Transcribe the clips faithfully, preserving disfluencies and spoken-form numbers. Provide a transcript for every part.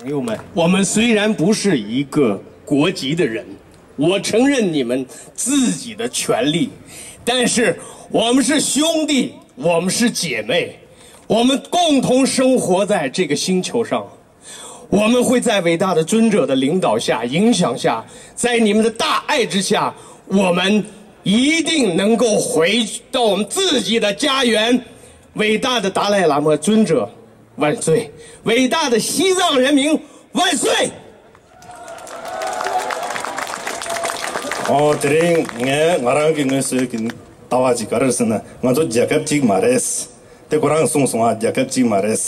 朋友们，我们虽然不是一个国籍的人，我承认你们自己的权利，但是我们是兄弟，我们是姐妹，我们共同生活在这个星球上。我们会在伟大的尊者的领导下、影响下，在你们的大爱之下，我们一定能够回到我们自己的家园。伟大的达赖喇嘛尊者万岁！伟大的西藏人民万岁！ ཨོ། དེ་རིང་ངས་ང་རང་གི་ངོས་སུ་གི་ལྟ་བ་ཅིག་ག་རེ་ཟེར་ན། ང་ཚོ་རྒྱལ་ཁབ་ཅིག་མ་རེད། དེ་ཁོ་རང་གསུངས་སོང་ཨ། རྒྱལ་ཁབ་ཅིག་མ་རེད།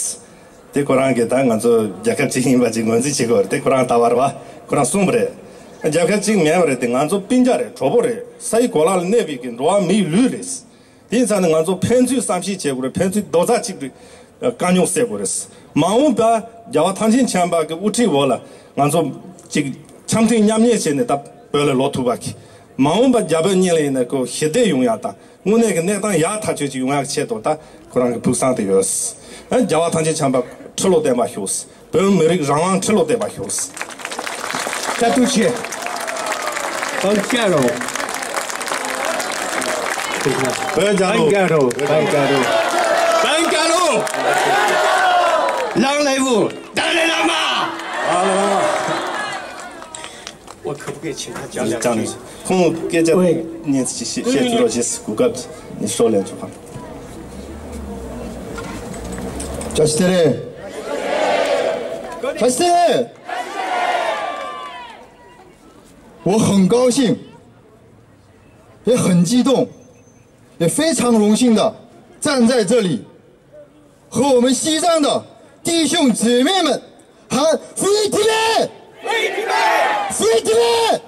དེ་ཁོ་རང་གིས་ད་ང་ཚོ་རྒྱལ་ཁབ་ཅིག་ཡིན་པ་ཅིག་ངོས་འཛིན་བྱེད་དགོས་རེད། དེ་ཁོ་རང་ལྟ་བ་རེད་བ། ཁོ་རང་གསུངས་པ་རེད། རྒྱལ་ཁབ་ཅིག་མེད་པ་རེད། དེ་ང་ཚོ་སྤུན་ཀྱག་རེད། གྲོགས་པོ་རེད། ས་ཡི་གོ་ལ་ལ་གནས་པའི་གི་འགྲོ་བ་མིའི་ལུས་རེད། དེ་ཡིན་ཙང་ནི་ང་ཚོ་ཕན་ཚུན་བསམ་ཤེས་བྱེད་དགོས་རེད། ཕན་ཚུན་རྡོག་རྩ་གཅིག་སྒྲིལ་དཀའ་རྙོག་སེལ་དགོས་རེད། མ་འོངས་པ་རྒྱལ་བ་ཐམས་ཅད་མཁྱེན་པ་གི་དབུ་ཁྲིད་འོག་ལ་ང་ཚོ་གཅིག་འཆམ་མཐུན་མཉམ་གནས་བྱས་ནས་ད་བོད་ལ་ལོག་ཐུབ་པ་གི། མ་འོངས་པ་རྒྱ་བོད་གཉིས་ལ་ཡིན་ན་ཁོ་ཞི་བདེ་ཡོང་ཡག་དང་། དངོས་གནས་ཀྱི་གནས་སྟངས་ཡག་ཐག་ཆོད་ཅིག་ཡོང་ཡག་གི་ཆེད་དུ་ད་ཁོ་རང་གི་ཕུགས་བསམ་དེ་ཡོད། ཨ། རྒྱལ་བ་ཐམས་ཅད་མཁྱེན་པ་ཁྲི་ལོ་བརྟན་པ་ཤོག། བོད་མི་རིགས་རང་དབང་ཁྲི་ལོ་བརྟན་པ་ཤོག། བཀྲ་ཤིས་བདེ་ལེགས། བཀྲ་ཤིས་བདེ་ལེགས། བོད་རྒྱལ་ལོ། བཀྲ་ཤིས་བདེ་ལེགས། བཀྲ་ཤིས་བདེ་ལེགས། བཀྲ་ཤིས་བདེ་ལེགས། ལང་ལེ་བུ། ཏཱ་ལའི་བླ་མ། ཨ་ལ་ལ། 我可不可以请他讲两句？讲两句。ཁོང་སྐད་ཆ་喂。 ཉན་ཅིག་བཤད་བཤད་བཅུག་རོགས་བྱེད། གོ་སྐབས་ནི་ཤོག་ལན་ཆོག་གམ། བཀྲ་ཤིས་བདེ་ལེགས། བཀྲ་ཤིས་བདེ་ལེགས། 我很高兴，也很激动，也非常荣幸的站在这里， 和我们西藏的弟兄姊妹们喊 Free Tibet! Free Tibet! Free Tibet!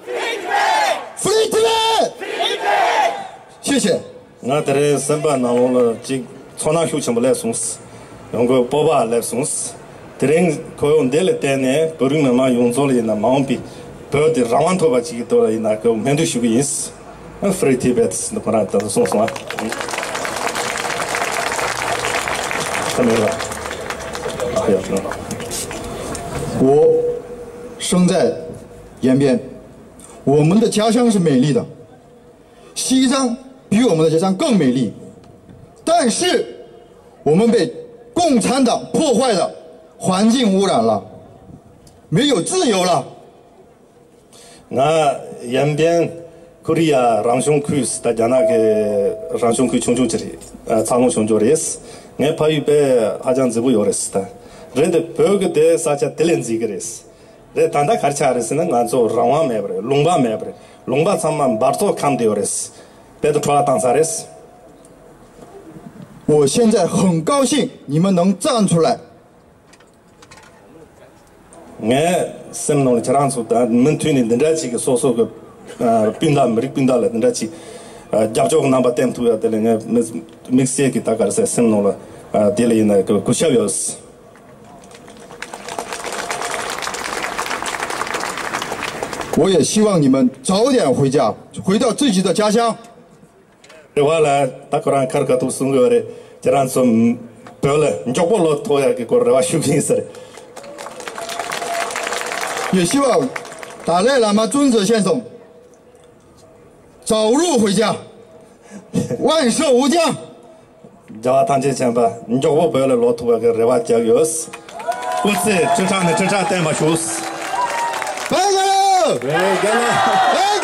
Free Tibet! 谢谢。 ང་དེ་རིང་སེམས་པ་ནང་ལོགས་ལ་ཅིག་ཚོར་སྣང་ཤུགས་ཆེན་པོ་སླེབས་སོང་། ཡོང་སྒོའི་སྤོབས་པ་སླེབས་སོང་། དེ་རིང་ཁོ་བོ་འདི་ལ་བརྟེན་ནས་བོད་རིགས་མི་མང་ཡོངས་རྫོགས་ལ་ཡིན་ན། མ་འོངས་པའི་བོད་དེ་རང་དབང་ཐོབ་པ་ཅིག་གི་ཐོག་ལ་ཡིན་ན་ཁོ་བོ་སྨོན་འདུན་ཞུ་གི་ཡིན། Free Tibet ཟེར་ནས་ཁོ་རང་ད་གསུངས་སོང་ཨ། ད་མེད་པ། ཨ་ཡ། 我生在延边，我们的家乡是美丽的，西藏比我们的家乡更美丽，但是我们被共产党破坏了，环境污染了，没有自由了。 ང་ཡན་པེན་ཁོ་རི་ཡ་རང་སྐྱོང་ཁུལ་ཟེར། ད་རྒྱ་ནག་གི་རང་སྐྱོང་ཁུལ་ཆུང་ཆུང་ཅིག་རེད། ཨ། འཚར་ལོངས་བྱུང་རྒྱུ་རེད། ངའི་ཕ་ཡུལ་དཔེ་ཧ་ཅང་མཛེས་པོ་ཡོད་རེད་ཟེར། ད་རེད་དེ་བོད་ཀྱི་དེ་ས་ཆ་དེ་ལས་མཛེས་ཀྱི་རེད། རེད། ད་ལྟ་ག་རེ་ཆགས་རེད་ཟེར་ན། ང་ཚོ་རང་དབང་མེད་པ་རེད། ལུང་པ་མེད་པ་རེད། ལུང་པ་ཚང་མ་འབག་བཙོག་ཁམས་བསྡད་ཡོད་རེད། དཔེ་དེ་འཕྲོ་བརླག་བཏང་ཚར་རེད། 我现在很高兴你们能站出来。 ངའི་སེམས་ནང་ལ་ཁྱེད་རང་ཚོ་ད་མུ་མཐུད་ནས་འདི་འདྲ་ཅིག་གི་སོ་སོ་གི་ཨ་སྤུན་ཟླ། མི་རིགས་སྤུན་ཟླ་ལ་འདི་འདྲ་ཅིག་ཨ་རྒྱབ་སྐྱོར་གྱི་རྣམ་པ་བསྟན་ཐུབ་ཡ་དེ་ལ་ངས་དམིགས་དམིགས་བསལ་གྱི་ད་ག་རེ་ཟེར། སེམས་ནང་ལ་ཨ་དེ་ལ་ཡིན་ན་གི་གུས་ཞབས་ཡོད། 我也希望你们早点回家，回到自己的家乡。 རེ་བ་ལ་ད་ཁོ་རང་ཁར་ཁ་ཐུག་གསུང་གི་ཡོད་རེད། ཁྱེད་རང་ཚོ་བོད་ལ་མགྱོགས་པོ་ལོག་ཐུབ་ཡག་གི་སྐོར་རེ་བ་ཞུ་གི་ཡིན་ཟེར། 也希望达赖喇嘛尊者先生早日回家，万寿无疆。 རྒྱལ་བ་ཐམས་ཅད་མཁྱེན་པ་མགྱོགས་པོ་བོད་ལ་ལོག་ཐུབ་པ་གི་རེ་བ་བརྒྱབ་ཡོད། སྐུ་ཚེ་ཁྲི་ཕྲག་ནས་ཁྲི་ཕྲག་བརྟན་པ་ཤོག། བོད་རྒྱལ་ལོ། བོད་རྒྱལ་ལོ། བོད་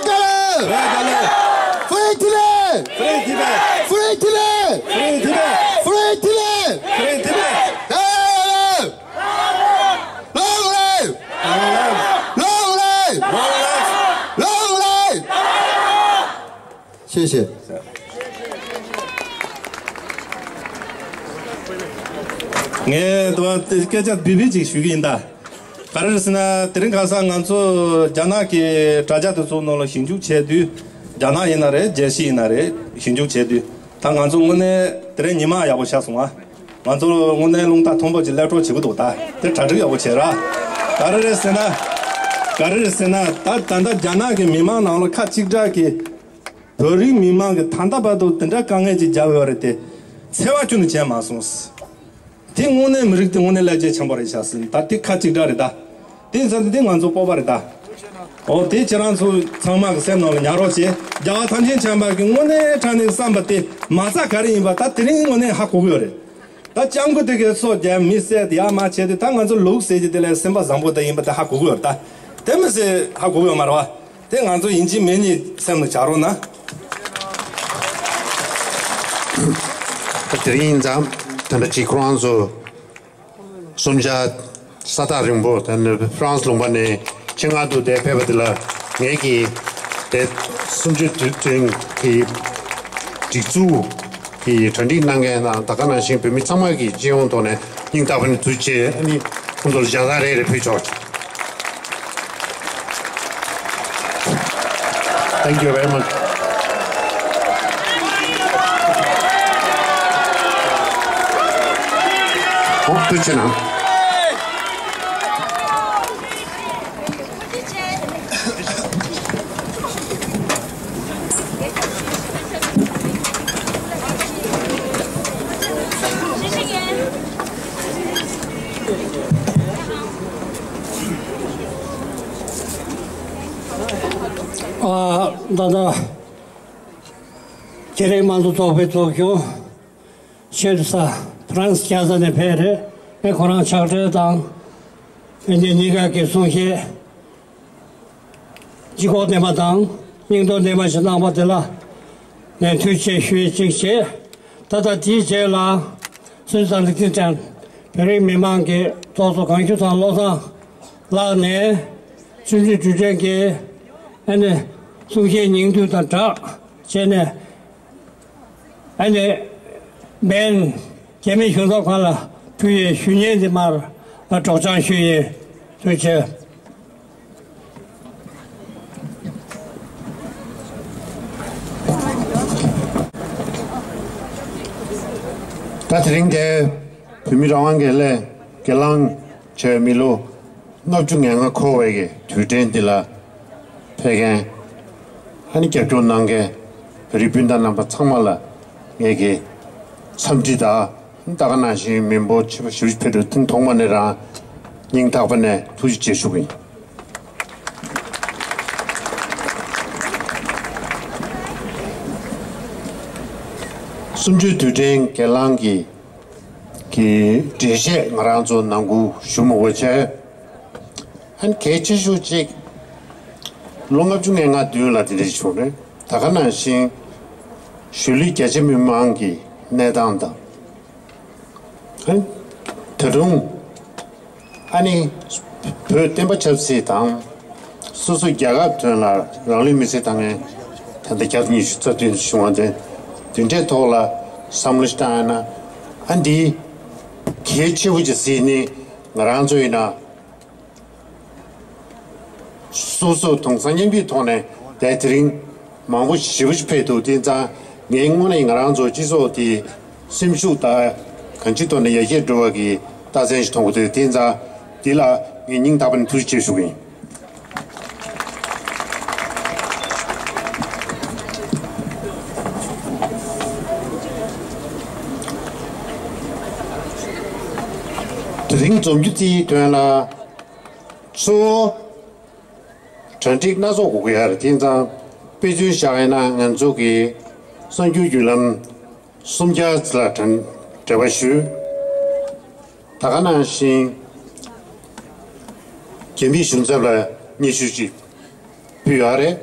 རྒྱལ་ལོ། བོད་རྒྱལ་ལོ། Free Tibet! Free Tibet! Free Tibet! Free Tibet! Free Tibet! Free Tibet! Long live! Long live! Long live! Long live! 谢谢。 ངས་དུ་བ་དེ་སྐད་ཆ་བསྡུས་པའི་ཅིག་ཞུ་གི་ཡིན་ད། ག་རེ་རེད་ཟེར་ན། དེ་རིང་ཁ་སང་ང་ཚོ་རྒྱ་ནག་གི་དྲ་རྒྱ་དེ་ཚོ་ནང་ལ་ཞིབ་འཇུག་བྱས་དུས། རྒྱ་ནག་ཡིན་ན་རེད། རྒྱལ་སྤྱི་ཡིན་ན་རེད། ཞིབ་འཇུག་བྱས་དུས་ད་ང་ཚོ་དངོས་གནས་དེ་རིང་ཉི་མ་ཡག་པོ་ཤར་སོང་ཨ། ང་ཚོ་དངོས་གནས་རླུང་རྟ་མཐོན་པོ་ཅིག་སླེབས་གྲབས་བྱེད་ཀྱི་འདུག་ད་དེ་གྲ་སྒྲིག་ཡག་པོ་བྱས་ར། ག་རེ་རེད་ཟེར་ན། ག་རེ་རེད་ཟེར་ན། ད་ད་ལྟ་རྒྱ་ནག་གི་མི་མང་ནང་ལ་ཁ་གཅིག་གྲགས་ཀྱིས་བོད་རིགས་མི་མང་གི་ད་ལྟ་བར་དུ་དེ་འདྲ་དཀའ་ངལ་ཅིག་བརྒྱབ་ཡོད་རེད་དེ། འཚེ་བ་ཁྱོན་ནས་བྱས་མ་སོང་། དེ་དངོས་གནས་མི་རིགས་དེ་དངོས་གནས་བླ་ཆེན་ཆེན་པོ་རེད་ཤག་ཟེར། ད་དེ་ཁ་གཅིག་གྲགས་རེད་ད། དེ་ཡིན་ཙང་དེ་ང་ཚོ་སྤོབས་པ་རེད་ད། འོ་དེ་ཁྱེད་རང་ཚོ་ཚང་མ་གི་སེམས་ནང་ལ་ཉར་རོགས་བྱེད། རྒྱལ་བ་ཐམས་ཅད་མཁྱེན་པ་གི་དངོས་གནས་དྲང་གནས་བསམ་པ་དེ་མ་རྩ་ག་རེ་ཡིན་པ་ད་དེ་རིང་དངོས་གནས་ཧ་གོ་གི་ཡོད་རེད། ད་སྤྱང་ཀི་དེ་གའི་སོ་རྒྱག་མི་བསད་དེ་ཡག་མ་བྱས་ཏེ་ད་ང་ཚོ་ལུག་ཟེར་གྱི་དེ་ལ་སེམས་པ་བཟང་པོ་དེ་ཡིན་པ་དེ་ཧ་གོ་གི་ཡོད་རེད་ད། དེ་མི་ཟེར་ཧ་གོ་གི་ཡོད་མ་རེད་བ། དེ་ང་ཚོ་ཡིན་གཅིག་མིན་གཉིས་སེམས་ལ་བཞག་རོགས་གནང་། དེ་རིང་ཡིན་ཙང་ད་ལྟ་ཅིག་ཁོ་རང་ཚོ་གསུམ་ཆ་ས་ཐག་རིང་པོ་ད་ནི་ཧྥ་རན་སི་ལུང་པ་ནས་ཆེད་མངགས་འདུག་དེ་ཕེབས་པ་དེ་ལ་ངེད་ཀྱིས་དེ་གསུམ་བཅུའི་དུས་དྲན་གྱི་སྒྲིག་འཛུགས་ཀྱི་གྲ་སྒྲིག་གནང་མཁན་དང་ད་ག་ནང་བཞིན་བོད་མི་ཚང་མ་གི་སྤྱི་ཡོངས་ཐོག་ནས་སྙིང་ཐག་པ་ནས་ཐུགས་རྗེ་ཆེ། ཨ་ནི་ཁོང་ཚོར་ལྗགས་རྩལ་རེ་རེ་ཕུལ་ཆོག Thank you very much. ཨོ་ཐུགས་རྗེ་གནང་། ཨ། ད་ལྟ་རྒྱ་རིགས་དམངས་གཙོ་ཚོགས་པའི་ཚོགས་གཞོན་ཆོས་ས་ཧྥ་རན་སི་རྒྱལ་ས་ནས་ཕེབས་རེད། ཨེ་ཁོ་རང་ཕྱག་སྦྲེལ་དང་། ཨེ་འདི་གཉིས་ཀ་གི་གསུང་བཤད་ལྗིད་ཁོག་ལྡན་པ་དང་སྙིང་སྟོབས་ལྡན་པ་ཞིག་གནང་བ་དེ་ལ་ངས་ཐུགས་རྗེ་ཆེ་ཞུ་ཡས་གཅིག་བྱས། ད་ལྟ་དེའི་རྗེས་ལ་སུད་སི་དང་ལིག་ཏེན་སི་ཊན་བོད་རིགས་མི་མང་གི་ཚོགས་གཙོ་གངས་ཆུ་ཚང་བློ་བཟང་ལགས་ནས་གསུམ་བཅུའི་དུས་དྲན་གྱི་ཨ་ནི་གསུང་བཤད་སྙིང་བསྡུས་དང་སྦྲགས་བྱས་ནས། ཨ་ནི་སྦེན་རྒྱ་མི་གཞུང་ཚབ་ཁང་ལ་ཕུལ་ཡས་ཞུ་སྙན་འདི་མར་སྒྲོག་སྦྱང་ཞུ་ཡས་ཐུགས་རྗེ་ཆེ། ད་དེ་རིང་དེ་བོད་མི་རང་དབང་སྒེར་ལས་སྒེར་ལངས་བྱས་མི་ལོ་ལྔ་བཅུ་ང་ལྔ་འཁོར་བའི་གི་དུས་དྲན་འདི་ལ་ཕེབས་མཁན། ཨ་ནི་རྒྱབ་སྐྱོར་གནང་མཁན་བོད་རིགས་སྤུན་ཟླ་རྣམ་པ་ཚང་མ་ལ་ངེད་ཀྱི་འཚམས་འདྲི་དང་། ད་ག་ནང་བཞིན་མི་འབོར་ཆེ་བ་ཞེ་པོ་ཅིག་ཕེབས་འདུག་ཐེངས་ཐོག་མ་ནས་རང་སྙིང་ཐག་པ་ནས་ཐུགས་རྗེ་ཆེ་ཞུ་གི་ཡིན། གསུམ་བཅུའི་དུས་དྲན་སྒེར་ལངས་ཀྱི་གི་འགྲེལ་བཤད་ང་རང་ཚོ་ནང་ཁུལ་ཞུ་མི་དགོས་བྱས། ཨ་ནི་གལ་ཆེ་ཤོས་གཅིག་ལོ་ལྔ་བཅུ་ང་ལྔ་བདུན་ལ་དེ་འདྲ་ཞིག་བྱུང་རེད། ད་ག་ནང་བཞིན་གཞིས་ལུས་རྒྱ་ཆེ་མི་མང་གི་གནས་སྟངས་དང་། ཨ་ནི་ད་དུང་ཨ་ནི་བོད་བསྟན་པ་ཆབ་སྲིད་དང་སོ་སོ་རྒྱལ་ཁབ་དོན་ལ་རང་ལུས་མེར་སྲེག་བཏང་མཁན་ད་ལྟ་བརྒྱ་དང་ཉི་ཤུ་རྩ་བདུན་བྱུང་བ་དེ་དེ་འདྲའི་ཐོག་ལ་བསམ་བློ་ཞིག་བཏང་ཡ་ན། ཨ་འདི་གལ་ཆེ་བོ་ཅིག་གཟིགས་ནས་ང་རང་ཚོ་ཡིན་ན། སོ་སོ་དུང་སང་མཉམ་སྤྱོད་ཐོག་ནས་དེ་དེ་རིང་མང་པོ་ཞེ་པོ་ཞིག་ཕེབས་འདུག་དེ་ཙང་ངའི་དངོས་གནས་ང་རང་ཚོ་སྤྱི་ཚོགས་དེ་སེམས་ཤུགས་དང་གང་ཅིའི་ཐོག་ནས་ཡར་རྒྱས་འགྲོ་བ་གི་རྟགས་མཚན་ཞིག་མཐོང་གི་འདུག་དེ་ཙང་འདི་ལ་ངས་སྙིང་ཐག་པ་ནས་ཐུགས་རྗེ་ཆེ་ཞུ་གི་ཡིན། དེ་རིང་འཛོམས་རྒྱུ་དེའི་དོན་ལ་གཙོ་བོ། གྲ་སྒྲིག་སྣ་ཚོགས་དགོས་ཀྱི་ཡོད་རེད། དེ་ཙང་དཔེ་མཚོན་བཞག་ཡིན་ན་ང་ཚོ་གི་གསར་འགྱུར་བརྒྱུད་ལམ་གསུམ་ཆར་ལ་གྲ་འབྲེལ་བ་ཞུས། ད་ག་ནང་བཞིན་རྒྱ་མིའི་གཞུང་ཚབ་ལ་སྙན་ཞུ་ཅིག་ཕུལ་ཡོད་རེད།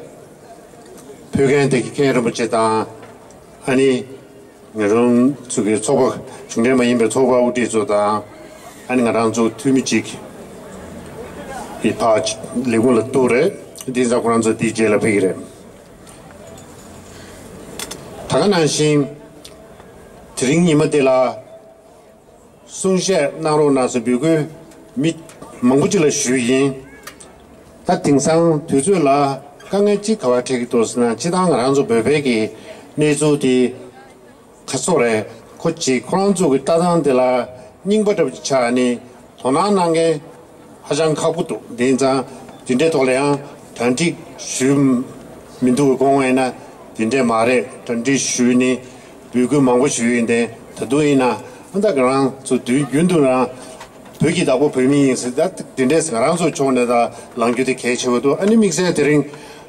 ཕུལ་མཁན་དེ་གི་མཁན་རིན་པོ་ཆེ་དང་ཨ་ནི། ང་རང་ཚོ་གི་ཚོགས་པ་གཞུང་འབྲེལ་མ་ཡིན་པའི་ཚོགས་པ་དབུ་ཁྲིད་ཚོ་དང་། ཨ་ནི་ང་རང་ཚོ་འཐུས་མི་གཅིག་གི་ཕར་ལས་ཁུངས་ལ་གཏོགས་རེད། འདི་ཙང་ཁོ་རང་ཚོ་འདིའི་རྗེས་ལ་ཕེབས་ཀྱི་རེད། ད་ག་ནང་བཞིན་དེ་རིང་ཉི་མ་འདི་ལ་གསུང་བཤད་གནང་རོགས་གནང་ཟེར་འབོད་སྐུལ་མི་མང་པོ་ཅིག་ལ་ཞུས་ཡིན། ད་དེང་སང་དུས་ཚོད་ལ་དཀའ་ངལ་གཅིག་ག་པར་འཕྲད་ཀྱི་འདུག་ཟེར་ན། སྤྱིར་བཏང་ང་རང་ཚོ་བོད་པའི་གི་གནས་ཚུལ་དེ་ག་ཚོད་རེད། ཁོ་ཅིག་ཁོ་རང་ཚོ་གི་ལྟ་སྟངས་དེ་ལ་རྙིང་པ་འདྲ་པོ་ཅིག་ཆགས་ནས་དོ་སྣང་གནང་མཁན་ཧ་ཅང་ཁག་པོ་འདུག་དེ་ཙང་དེ་འདྲའི་ཐོག་ལ་ཡང་གྲ་སྒྲིག་ཞུས་མི་འདུག་དགོངས་པ་ཡིན་ན་དེ་འདྲས་མ་རེད། གྲ་སྒྲིག་ཞུས་ནས་འབོད་སྐུལ་མང་པོ་ཞུས་ཡིན་ཏེ། ད་དུང་ཡིན་ན་ ད་ང་རང་ཚོ་དུས་རྒྱུན་དུ་རང་བོད་ཀྱི་བདག་པོ་བོད་མི་ཡིན་ཟེར། ད་དེ་འདྲས་ང་རང་ཚོ་ཕྱོགས་ནས་ད་ལངས་རྒྱུ་དེ་གལ་ཆེ་བོ་འདུག་ཨ་ནི་དམིགས་བསལ་དེ་རིང་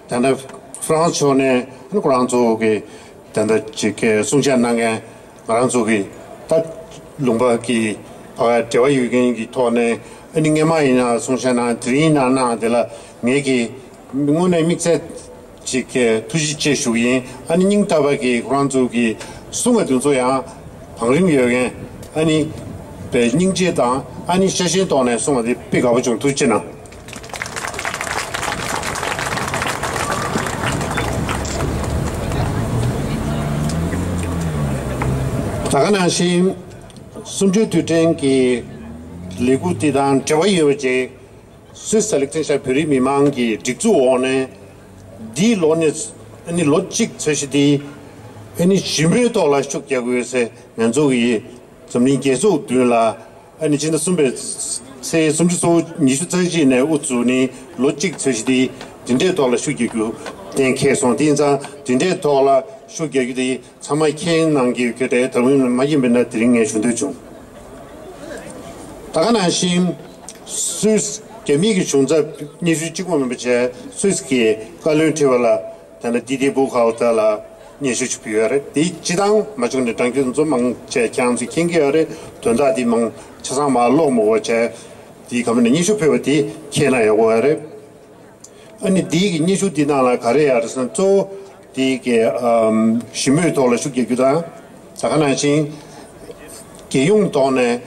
ད་ལྟ་ཧྥ་རན་སི་ཕྱོགས་ནས་ཨ་ནི་ཁོ་རང་ཚོ་གི་ད་ལྟ་ཅིག་གི་གསུང་བཤད་གནང་མཁན་ང་རང་ཚོ་གི་ད་ལུང་པ་གི་ཕ་ག་འབྲེལ་བ་ཡོད་མཁན་གྱི་ཐོག་ནས་ཨ་ནི་སྔས་མ་ཡིན་ན་གསུང་བཤད་གནང་། དེ་རིང་གནང་གནང་དེ་ལ་ངེད་ཀྱི་དངོས་གནས་དམིགས་བསལ་ཅིག་གི་ཐུགས་རྗེ་ཆེ་ཞུ་གི་ཡིན། ཨ་ནི་སྙིང་ཐག་པ་གི་ཁོ་རང་ཚོ་གི་གསུང་བ་དེ་ཚོ་ཡང་བང་རིམ་ཡོད་མཁན་ཨ་ནི་པའི་སྙིང་རྗེ་དང་ཨ་ནི་ཤ་ཞེན་ཐོག་ནས་གསུང་བ་དེ་དཔེ་དགའ་པོ་བྱུང་། ཐུགས་རྗེ་གནང་། ད་ག་ནང་བཞིན་གསུམ་བཅུའི་དུས་དྲན་གྱི་ལས་འགུལ་འདི་དང་འབྲེལ་བ་ཡོད་པ་ཅིག་སུད་སི་དང་ལིག་ཏེན་ཤའིན་བོད་རིགས་མི་མང་གི་སྒྲིག་འཛུགས་འོག་ནས་འདིའི་ལོ་ནས་ཨ་ནི་ལོ་གཅིག་ཚོད་ཤིག་འདི་ཨ་ནི་ཞི་མོལ་ཐོག་ལ་ཤུགས་རྒྱག་དགོས་ཟེར་ང་ཚོ་གི་འཛམ་གླིང་རྒྱལ་ཚོགས་མདུན་ལ་ཨ་ནི་ཕྱི་ཟླ་གསུམ་པའི་ཚེས་སུམ་ཅུ་སོ་ཉི་ཤུ་རྩ་གཅིག་ནས་དབུ་བཙུགས་ནས་ལོ་གཅིག་ཚོད་ཤིག་འདི་འདི་འདྲའི་ཐོག་ལ་ཤུགས་རྒྱག་རྒྱུ་གཏན་འཁེལ་སོང་། དེ་ཡིན་ཙང་འདི་འདྲའི་ཐོག་ལ་ཤུགས་རྒྱག་རྒྱུ་དེ་ཚང་མ་མཁྱེན་གནང་གི་ཡོད་ཀྱི་རེད། ད་རུང་མ་ཡིན་པས་ན་དེ་རིང་ངས་ཞུ་འདོད་བྱུང་། ད་ག་ནང་བཞིན་སུད་སི་རྒྱ་མིའི་གི་གཞུང་ཚབ་སྙན་ཞུ་གཅིག་པོ་མིན་པ་བྱས་སུད་སི་གི་བཀའ་བློན་ཁྲི་པ་ལ་ད་ལྟ་ཏི་ཏི་བུ་ཁའོ་ཏ་ལ་སྙན་ཞུ་ཞུ་གི་ཡོད་རེད། དེ་སྤྱི་བཏང་མ་བྱུང་ནས་དྲང་རྒྱུ་ཚོ་མང་ཆེ་ཁྱེད་རང་ཚོས་མཁྱེན་གྱི་ཡོད་རེད། དོན་དག་དེ་མང་ཆ་ཚང་མ་ཀློག་མ་དགོས་བྱས་དེའི་གམ་ནས་སྙན་ཞུ་ཕུལ་བ་དེ་མཁྱེན་ན་ཡག་པོ་ཡོད་རེད། ཨ་ནི་འདིའི་གི་སྙན་ཞུ་འདི་ནང་ལ་ག་རེ་ཡོད་རེད་ཟེར་ན། གཙོ་བོ་འདིའི་གི་ཨམ་ཞི་མོལ་ཐོག་ལ་ཤུགས་རྒྱག་རྒྱུ་དང་། ད་ག་ནང་བཞིན་རྒྱལ་ཡོངས་ཐོག་ནས་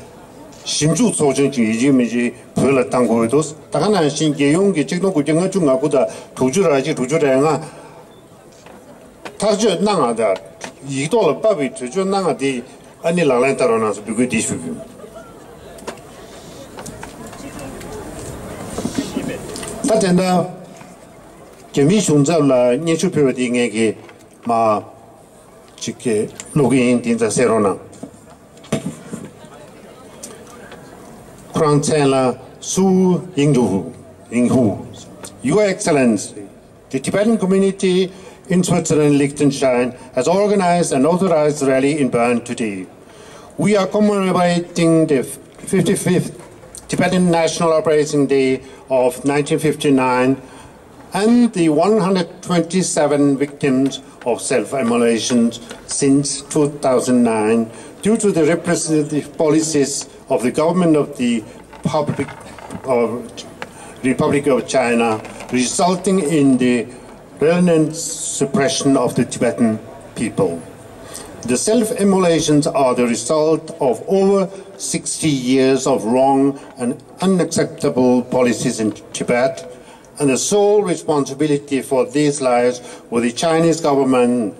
ཞིབ་འཇུག་ཚོགས་ཆུང་ཅིག་ཡིན་གཅིག་མིན་གཅིག་བོད་ལ་བཏང་དགོས་འདུག་ད་ག་ནང་བཞིན་རྒྱལ་ཡོངས་ཀྱི་ཆིག་སྟོང་དགུ་བརྒྱ་ལྔ་བཅུ་ང་དགུ་དང་དྲུག་ཅུ་རེ་གཅིག་དྲུག་ཅུ་རེ་ལྔ་ཐག་གཅོད་གནང་བ་དང་ཡིག་ཐོག་ལ་ཕབ་པའི་གྲོས་ཆོད་གནང་བ་དེ་ཨ་ནི་ལག་ལེན་བསྟར་རོགས་གནང་ཟེར་འབོད་སྐུལ་འདི་ཞུ་རྒྱུ་ཡིན། ད་དེ་འདྲ་རྒྱ་མིའི་གཞུང་ཚབ་ལ་སྙན་ཞུ་ཕུལ་བ་དེ་ངས་ཀྱི་མ་གཅིག་གི་ཀློག་གི་ཡིན། དེ་ཚ་གསན་རོགས་གནང་། ཁོ་རང་མཚན་ལ་སུའུ་དབྱིང་ཧྲུའུ། དབྱིང་ཧྲུའུ། Your Excellency, the Tibetan community in Switzerland and Liechtenstein has organized an authorized rally in Bern today. We are commemorating the fifty-fifth Tibetan National Uprising Day of nineteen fifty-nine and the one hundred twenty-seven victims of self-immolation since two thousand nine due to the repressive policies of the government of the Public of Republic of China, resulting in the relentless suppression of the Tibetan people. The self-immolations are the result of over sixty years of wrong and unacceptable policies in Tibet, and the sole responsibility for this lies with the Chinese government.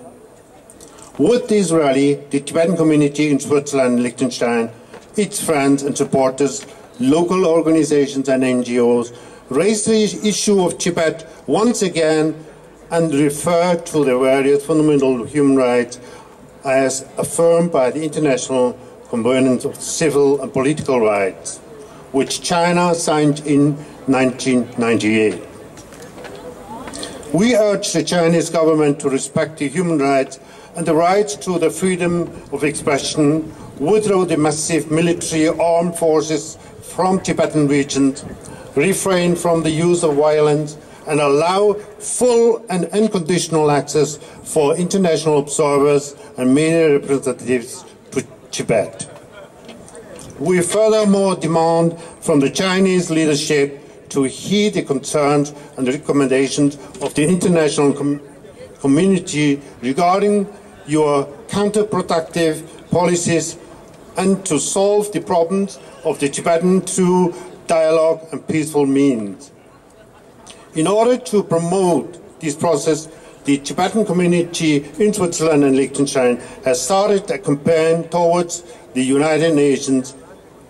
With this rally, the Tibetan community in Switzerland and Liechtenstein, its friends and supporters, local organizations and N G Os raise the issue of Tibet once again and refer to the various fundamental human rights as affirmed by the International Covenant of Civil and Political Rights, which China signed in nineteen ninety-eight. We urge the Chinese government to respect the human rights and the rights to the freedom of expression, withdraw the massive military armed forces from Tibetan regions, refrain from the use of violence, and allow full and unconditional access for international observers and media representatives to Tibet. We furthermore demand from the Chinese leadership to heed the concerns and recommendations of the international com- community regarding your counterproductive policies and to solve the problems of the Tibetan through dialogue and peaceful means. In order to promote this process, the Tibetan community in Switzerland and Liechtenstein has started a campaign towards the United Nations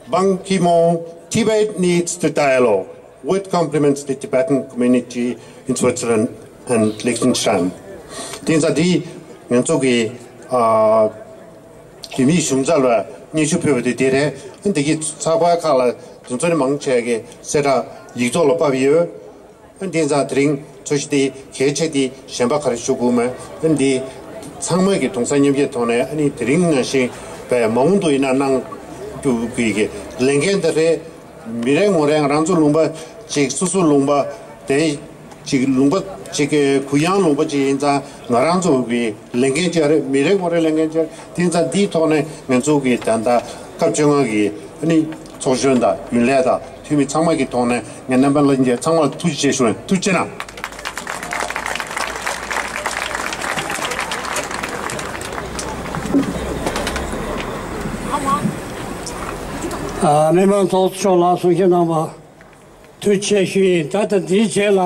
Ban Ki-moon, Tibet needs the dialogue, with compliments to the Tibetan community in Switzerland and Liechtenstein. དེ་ཚོ་དེ་ང་ཚོ་གི་ཨ་རྒྱ་མིའི་གཞུང་ཚབ་ལ་སྙན་ཞུ་ཕུལ་བ་དེ་དེ་རེད། འདི་གི་ཚགས་པར་ཁག་ལ་དེ་ཚོ་ནི་མང་ཆེ་གི་གསལ་བསྒྲགས་ཡིག་ཐོག་ལ་ཕབ་ཡོད། འདི་ཚང་དེ་རིང་ཚོ་ཞི་དེ་གལ་ཆེ་དེ་གཞན་པ་ག་རེ་ཞུ་དགོས་མེད། འདི་ཚང་མ་གི་གདུང་སེམས་མཉམ་སྐྱེད་ཐོག་ནས་ཨ་ནི་དེ་རིང་ནང་བཞིན་པའི་མ་འོངས་དུ་ཡིན་ན་གནང་ རྒྱུ་གི་གི་ལས་འགན་དེ་རེད། མི་རེ་ངོ་རེ་ང་རང་ཚོ་ལུང་པ་ཅིག་སོ་སོ་ལུང་པ་དེ་ཅིག་ལུང་པ་ཅིག་གི་གུ་ཡངས་ལུང་པ་ཅིག་ཡིན་ཙང་ང་རང་ཚོ་གི་ལས་འགན་ཅིག་རེད། མི་རེ་ངོ་རེ་ལས་འགན་ཅིག་རེད། དེ་ཙང་འདིའི་ཐོག་ནས་ང་ཚོ་གི་ད་ལྟ་སྐབས་བཅོ་ལྔ་གི་ཨ་ནི་ཚོགས་གཞོན་དང་རྒྱུན་ལས་དང་འཐུས་མི་ཚང་མ་གི་ཐོག་ནས་ངས་རྣམ་པ་ལྷན་རྒྱས་ཚང་མར་ཐུགས་རྗེ་ཆེ་ཞུ། ཐུགས་རྗེ་གནང་། ཨ། སྨན་པ་ཚོགས་གཙོ་མཆོག་ལ་གསུང་བཤད་གནང་བ་ཐུགས་རྗེ་ཆེ་ཞུ་ཡིན། ད་ལྟ་འདིའི་རྗེས་ལ།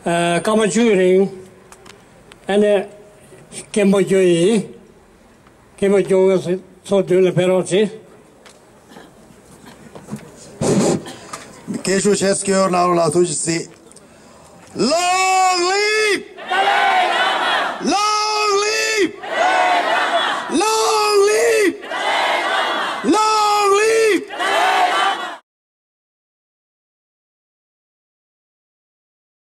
ཨ། སྐར་མ་བཅུའི་རིང་ཨ་ནི་སྐད་འབོད་རྒྱུ་ཡིན། སྐད་འབོད་རྒྱུ་ང་ཚོ་མདུན་ལ་ཕེབས་རོགས་གྱིས། སྐད་ཤུགས་ཆེ་སྐྱེད་གནང་རོགས་ལ་ཐུགས་རྗེ་ཆེ། Long live